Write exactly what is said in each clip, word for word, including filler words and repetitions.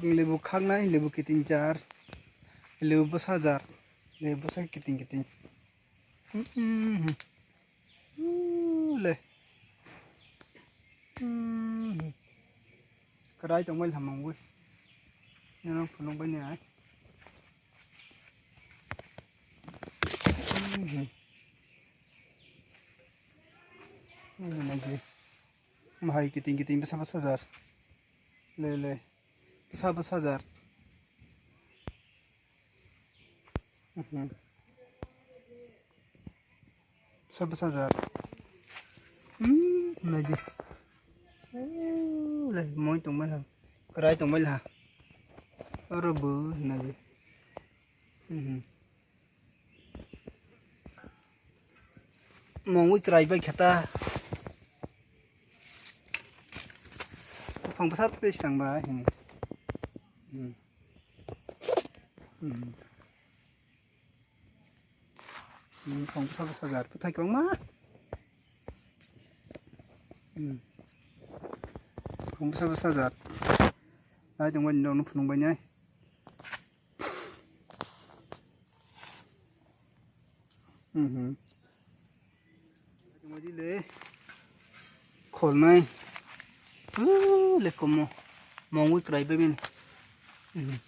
Lebu khaknai, lebu kiting jar, lebu bwsa jar, lebu bwsa kiting kiting. Hmm. Uu, le. Hmm. Kwrai tongbai lama mungwi. Nang phunukbai ni ai. Hmm. Hmm, naidi. Bahai kiting kiting bwsa bwsa jar. Le, le. Bwsa bwsa jar. Mhm. Bwsa bwsa jar. Hmm, naidi. Uu, le, moi tongbai ha. Kwrai tongbai ha. Oro bo naidi. Mhm. Mongwi kwrai bai khe ta. Buphang bwsa tei swtang bai. Hmm. Hmm. Hmm. Hmm, buphang bwsa bwsa jar. Bwthai kwbangma. Hmm. Buphang bwsa bwsa jar. Nai tongbai ni rok no phunukbai nai. Mhm. Khol nai. Uu, le komo. Mongwi kwrai bai bini. Mhm.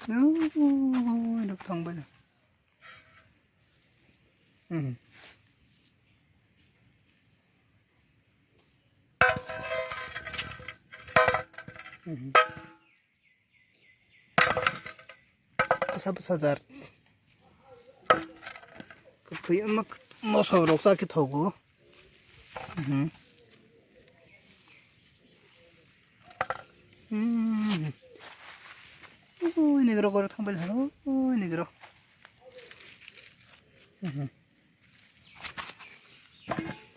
Uu, nuk thang bai. Mhm. Mhm. Bwsa bwsa jar. Kwthwi wngma moso rok cha khe thogo. Mhm. Mhm. Ui, negro goro thang bai lano, ui, negro. Mhm.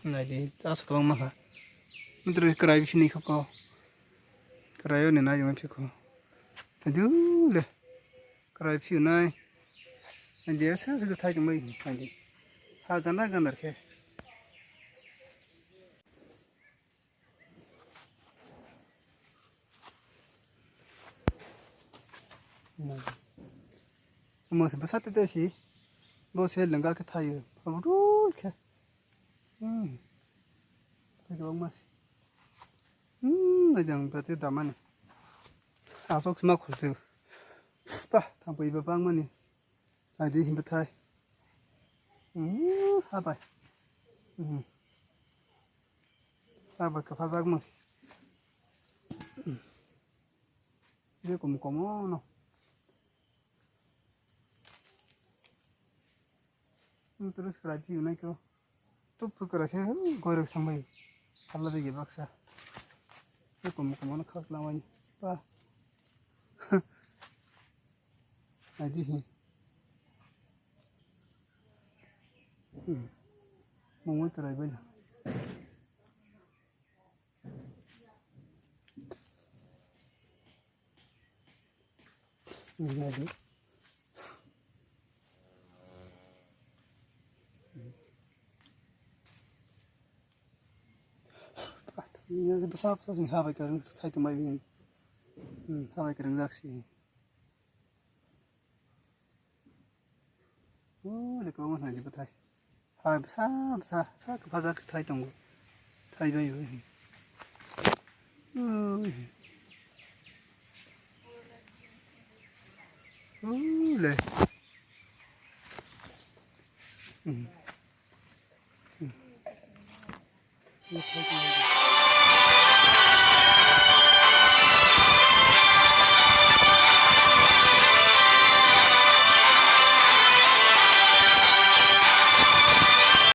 Naidi, asa kwbangma kha. Mantri kwrai phini kha ko. Kwrai o ni nai wng phi ko. Naidi le. Kwrai phi nai. Naidi, asa asa thai tong bai naidi. Ha ganda ganda khe. Omo se bwsa tete si. Bo se lenga khe thaio. Abo dui khe. Hmm. Tei kwbangma se. Hmm, najang bwsa tei damani. Aswk se ma khulse. Pa, thangpai ba bangmani. Naidi himba thai. Hmm, habai. Hmm. Habai kwphajakmung. Hmm. Je kom komo no. Hmm, terus kwrai phi nai kho. Tup kwrai khe, hmm, goirok sangbai. Hala de ge baksa. Je kom komo no khak lamani. Pa. Naidi hi. Hmm. Mungwi kwrai bai. Hmm, naidi. Bwsa bwsa sing habai kwrwng thai tongbai bini. Hmm, habai kwrwng jak si. Ui, le kwbangma thai bwthai. Hai bwsa bwsa sa kwpha jak thai tongo. Thai bai bai. Ui. Ui le. Hmm. Hmm.